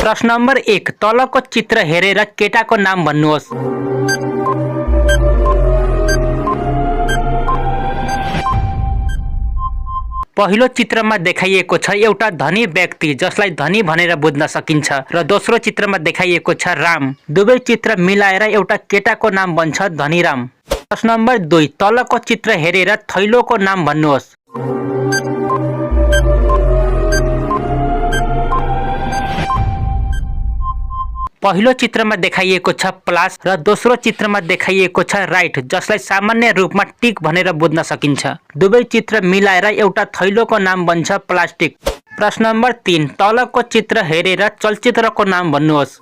प्रश्न नम्बर 1 तलको चित्र हेरेर केटाको नाम भन्नुहोस्। पहिलो चित्रमा देखाइएको छ एउटा धनी व्यक्ति जसलाई धनी भनेर बुझ्न सकिन्छ र दोस्रो चित्रमा देखाइएको छ राम। दुवै चित्र मिलाएर एउटा केटाको नाम बन्छ धनीराम। प्रश्न नम्बर 2 तलको चित्र हेरेर थैलोको नाम भन्नुहोस्। पहिलो चित्रमा देखाइएको छ प्लस र दोस्रो चित्रमा देखाइएको छ राइट जसलाई सामान्य रूपमा टिक भनेर बुझ्न सकिन्छ। दुवै चित्र मिलाएर एउटा थैलोको नाम बन्छ प्लास्टिक। प्रश्न नम्बर 3 तलको चित्र हेरेर चलचित्रको नाम भन्नुहोस्।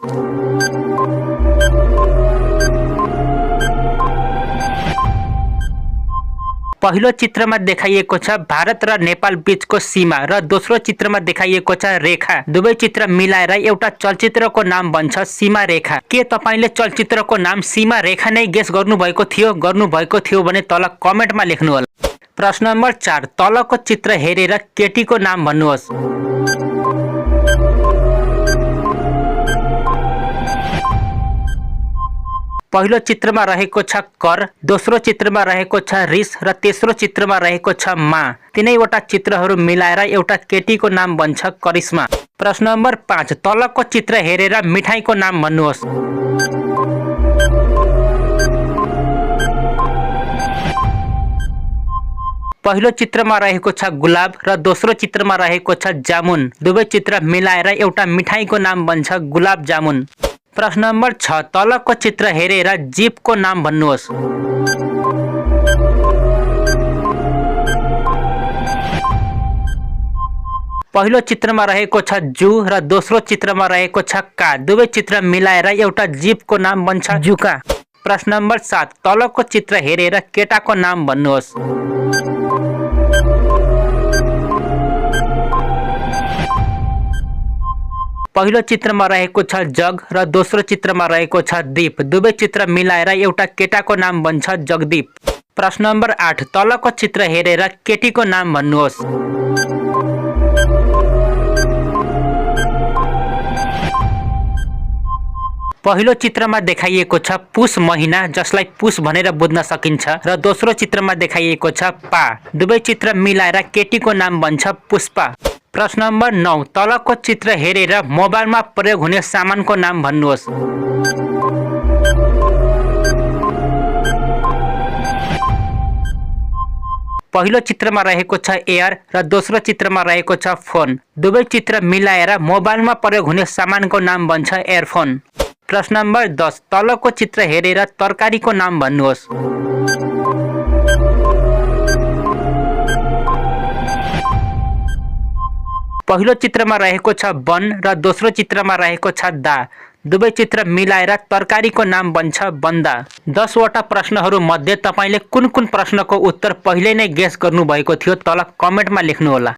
पहिलो चित्रमा देखाइएको छ भारत र नेपाल बीचको सीमा र दोस्रो चित्रमा देखाइएको छ रेखा। दुवै चित्र मिलाएर एउटा चलचित्रको नाम बन्छ सीमा रेखा। के तपाईले चलचित्रको नाम सीमा रेखा नै गेस गर्नुभएको थियो भने तल कमेन्टमा लेख्नु होला। प्रश्न नम्बर 4 तलको चित्र हेरेर केटीको नाम भन्नुहोस्। पहिलो चित्रमा रहेको छ कर, दोस्रो चित्रमा रहेको छ रिस र तेस्रो चित्रमा रहेको छ मा। तीनैवटा चित्रहरू मिलाएर एउटा केटीको नाम बन्छ करिश्मा। प्रश्न नम्बर 5 तलको चित्र हेरेर मिठाईको नाम भन्नुहोस्। पहिलो चित्रमा रहेको छ गुलाब र दोस्रो चित्रमा रहेको छ जामुन। दुवै चित्र मिलाएर एउटा मिठाईको नाम बन्छ गुलाब जामुन। प्रश्न नम्बर 6 तलको चित्र हेरेर जीवको नाम भन्नुहोस्। पहिलो चित्रमा रहेको छ जू र दोस्रो चित्रमा रहेको छ का। दुवै चित्र मिलाएर एउटा जीवको नाम बन्छ जुका। प्रश्न नम्बर 7 तलको चित्र हेरेर केटाको नाम भन्नुहोस्। पहिलो चित्रमा रहेको छ जग र दोस्रो चित्रमा रहेको छ दीप। दुवै चित्र मिलाएर एउटा केटाको नाम बन्छ जगदीप। प्रश्न नम्बर 8 तलको चित्र हेरेर केटीको नाम भन्नुहोस्। पहिलो चित्रमा देखाइएको छ पुष महिना जसलाई पुष भनेर बुझ्न सकिन्छ र दोस्रो चित्रमा देखाइएको छ पा। दुवै चित्र मिलाएर केटीको नाम बन्छ पुष्पा। प्रश्न नम्बर 9 तलको चित्र हेरेर मोबाइलमा प्रयोग हुने सामानको नाम भन्नुहोस्। पहिलो चित्रमा रहेको छ एयर र दोस्रो चित्रमा रहेको छ फोन। दुवै चित्र मिलाएर मोबाइलमा प्रयोग हुने सामानको नाम बन्छ एयरफोन। प्रश्न नम्बर 10 तलको चित्र हेरेर तरकारीको नाम भन्नुहोस्। पहिलो चित्रमा रहेको छ वन र दोस्रो चित्रमा रहेको छ दा। दुवै चित्र मिलाएर तरकारीको नाम बन्छ बन्दा। 10 वटा प्रश्नहरू मध्ये तपाईले कुन कुन प्रश्नको उत्तर पहिले नै गेस गर्नुभएको थियो तल कमेन्टमा लेख्नु होला।